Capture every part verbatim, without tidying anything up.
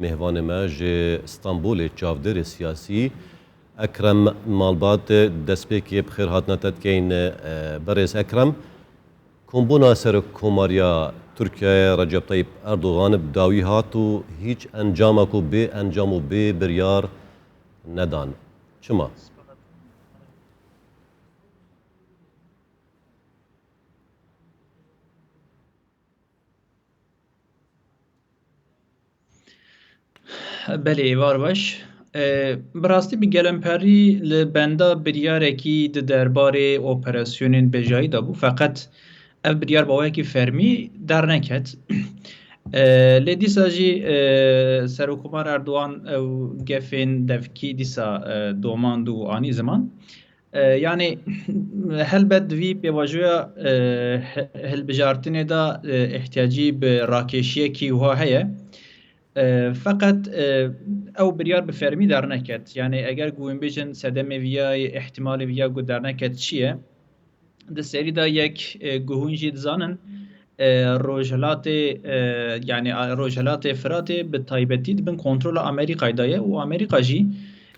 Mêvanê me ji Stenbolê çavdêrê siyasî Ekrem Malbat, destpêkê bi xêr hatina te dikeyin, e, berêz Ekrem. Kombûna Serokkomariya Tirkiyeyê Recep Tayyip Erdogan bi dawî hat û hîç encama ku bê encam û bê biryar nedan. Çima? Belê, êvar baş. E, bi rastî bi gelemperî li benda biryarekî di derbarê operasyonên bêjayî de bû, feqet ev biryar bi awayekî fermî derneket. E, lê dîsa jî, e, Serokkomar Erdogan ew gefên devkî dîsa, e, domand û anî ziman. E, yanî helbet di vî pêvajoya, e, he-, hilbijartinê de, e, ihtiyacî bi rakêşiyekî wiha heye. E, feqet, e, ew biryar bi fermî derneket. Yanî eger ku hûn bêjin sedemê viya yê, ihtimalê viya ku derneket çi ye? Di serî de yek, e, ku hûn jî dizanin, e, Rojhilatê, e, yanî a-, Rojhilatê Firatê bi taybetî di bin kontrola Amerîkayê de ye û Amerîka jî,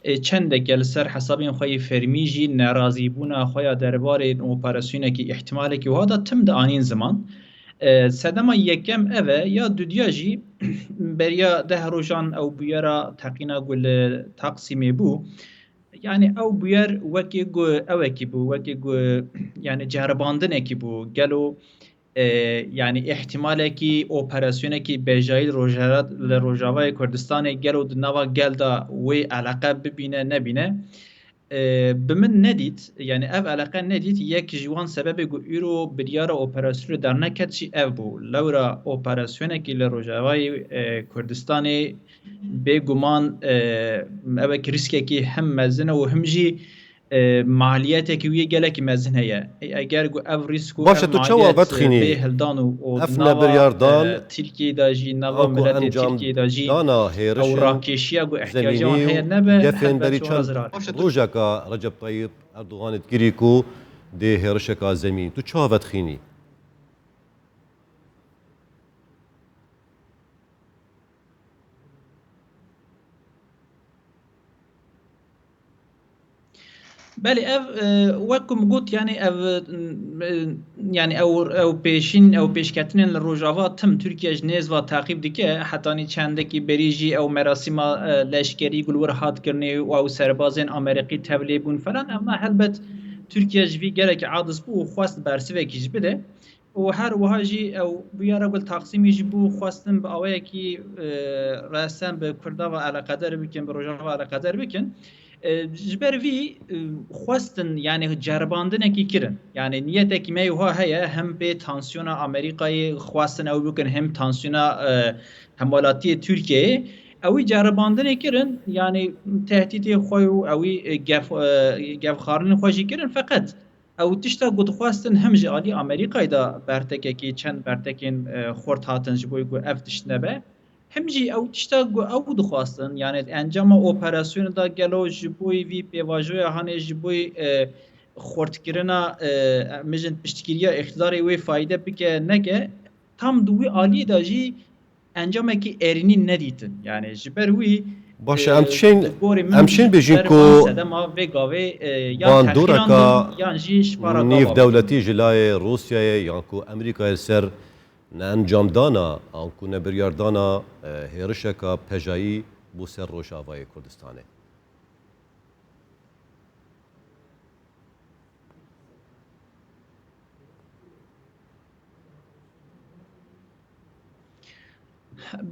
e, çendeke li ser hesabên xwe yê fermî jî nerazîbûna xwe ya derbarê operasyonekî, îhtimalekî wiha de tim dianîn ziman. E, sedema yekem ev e, ya dudiya jî beriya deh rojan ew bûyera teqîna ku li Taksimê bû. Yanî ew bûyer wekî ku ewekî bû, wekî ku, yanî ceribandinekî bû. Gelo, e, yanî îhtimalekî operasyonekî bêjayî li Rojhela-, li Rojavayê Kurdistanê gelo di nava gel de wê eleqe bibîne, nebîne? E, bi min nedît, yanî ev eleqe nedît, yek ji wan sebebê ku îro biryara operasyonê derneket jî ev bû. Lewra operasyonekî li Rojavayê, e, Kurdistanê bêguman, e, ew ek rîskekî hem mezin e û him jî, e, maliyetekî wî gelekî mezin heye. E, eger ku ev rîsk û Baş e, ev tu çawa maliyet, e, vedixînî bê hildan û, û ev nava, nebiryardan e, Tirkiyeyê de jî, nava wekû miletê encam Tirkiyeyê de jî dana ew hêrişên rakêşiya ku ihtiyaca wan zemînî heye û nebe, gefên helbet berî ji wan re çend zirar. Rojeka Recep Tayyip Erdoganê dikirî ku dê hêrişeka zemînî. Tu çawa vedixînî? Belê, ev, e, wek ku min got, yanî ev, e, yanî ew, ew pêşîn, ew pêşketinên li Rojava tim Tirkiye ji nêz ve teqîb dike. Hetanî çendekî berî jî ew merasîma, e, leşkerî ku li wir hat kirinê û ew serbazên Amerîkî tevlê bûn falan. Ema helbet Tirkiye ji vî gelekî aciz bû û xwest bersivekî jî bide. Û her wiha jî ew bûyera ku li Taksimê jî bû, xwestin bi awayekî, e, resen bi Kurda ve eleqedar bikin, bi Rojava eleqedar bikin. E, ji ber vî, e, xwestin, yanî ceribandinekî kirin. Yanî niyetekî me wiha heye, hem bê tansiyona Amerîkayê xwestin ew bikin, hem tansiyona, e, hemwelatiyê Tirkiyeyê. Ewî ceribandinê kirin, yanî tehdîtê xwe û ewî, e, gef, e, gefxarinên xwe jî kirin, feqet ew tişta ku dixwestin him ji alî Amerîkayê de bertekekî, çend bertekên, e, xurt hatin ji bo ku ev tişt nebe. Him jî ew tişta ku ew dixwestin, yanî encama operasyonê de gelo ji bo vî pêvajoya hanê ji bo, e, xurtkirina, e, mijin piştgiriya îqtidarê wê fayde bike neke, tam di wî aliyê de jî encamekî erênî nedîtin. Yanî ji ber wî, Baş e, em dişên, di gorî min em şên bêjin ku sedema vê gavê, e, yan bandoreka tevhîrandin, yan jî ji para gava nîvdewletî ji layê Rûsyayê yan ku Amerîkayê li ser neencamdana an ku nebiryardana, e, hêrişeka pejayî bû ser Rojavayê Kurdistanê.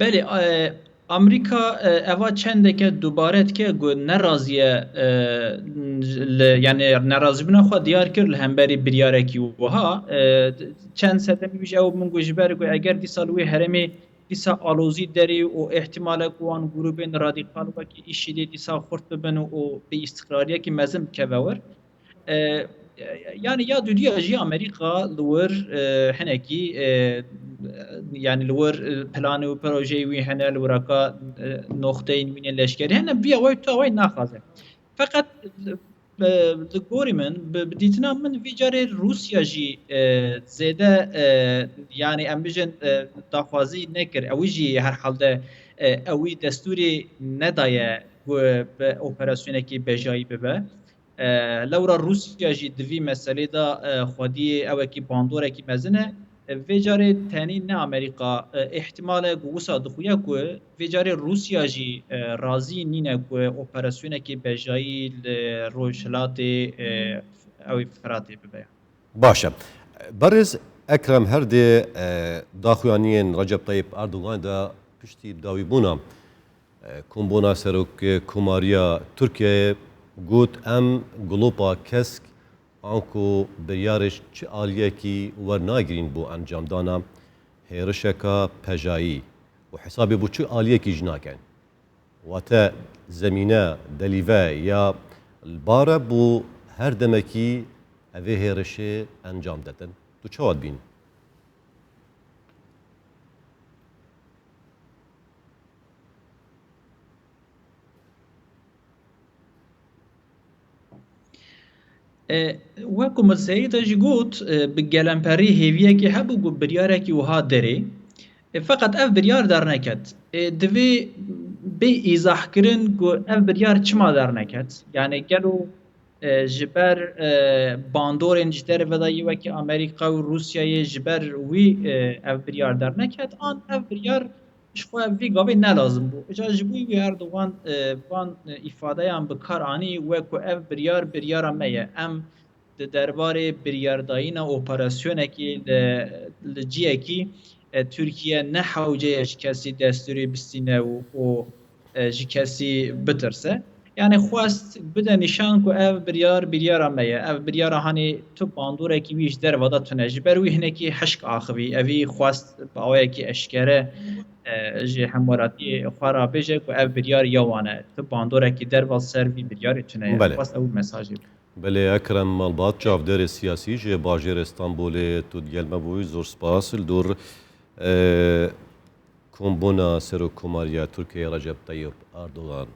Belê, e, Amerîka, e, eva çendeke dubare dike ku nerazî ye, e, li, yanî nerazîbûna xwe diyar kir li hemberî biryarekî wiha. E, çend sedemî wî jî ew min got ji ber ku eger dîsa li wê herêmê dîsa alozî derê û îhtimale ku wan grûbên radîkal wekî IŞÎDê dîsa xurt bibin û bi îstiqrariyekî mezin bikeve wir. E, yanî ya dudiya jî Amerîka li wir, e, hinekî, e, yanî li wir, e, plan û projeyê wî hene, li wiraka, e, noxteyên wî yên leşkerî hene, viya wê tu awayî naxwaze. Feqet, e, li gorî min, bi, bi dîtina min vî carê Rûsya jî, e, zêde, e, yanî em bijin, e, daxwazî nekir. Ew jî herhalde, e, ew wî destûrê nedaye ku bi operasyonekî bejayî bibe. E, lewra Rûsya jî di vî meselê de, e, xwediyê ew wekî bandorekî mezin e. E, vê carê tenî ne Amerîka, e, îhtimal e ku wisa dixuye ku vê carê Rûsya jî, e, razî nîne ku operasyonekî bejayî li rojhilatê, e, ew ê Firatê bibe. Baş e. Berêz Ekrem, her dê, e, daxuyaniyên Recep Tayyip Erdogan de piştî dawîbûna, e, kombûna serok, e, komariya Tirkiyeyê got, em gulopa kesk anku biryarê çi aliyekî wernagirîn bo encamdana hêrişeka pejayî û hesabê bo çi aliyekî jî nakin. Wate zemîne, delîve ya li bar e bo her demekî evê hêrişê encam dedin. Tu çawa dibînî? E, wek ku min serî te jî got, e, bi gelemperî hêviyekê hebû ku biryarekî wiha derê. E, feqet ev biryar derneket. E, divê bê îzahkirin ku ev biryar çima derneket. Yani gelo, e, ji ber, e, bandorên ji derve de yê wekî Amerîka û Rûsyayê ji ber wî, e, ev biryar derneket, an ev biryar ji xwe vî gavê ne lazim bû. Îca ji bo wî Erdogan, e, van, e, îfadeyan bi kar anî, wek ku ev biryar, biryara me ye. Em di derbarê biryardayîna operasyonekî li, li ciyekî, e, Tirkiye ne hewce ye ji kesî destûrê bistîne û, û, e, ji kesî bitirse. Yani xwest bide nîşan ku ev biryar, biryara me ye. Ev biryara hanê tu bandorekî wî ji derve de tune. Ji ber wî hinekî hişk axivî. Evî xwest bi awayekî eşkere, e, ji hemwelatiyê xwe re bêje ku ev biryar ya wan e. Tu bandorekî derve ser vî biryarê tune ye. Belê. Xwest ew mesajê bide. Belê, Ekrem Malbat, çavdêrê siyasî ji bajêrê Stenbolê, tu digel me bûyî. Zor spas. Li dor, e, kombûna Serokkomariya Tirkiyeyê Recep Tayyip Erdogan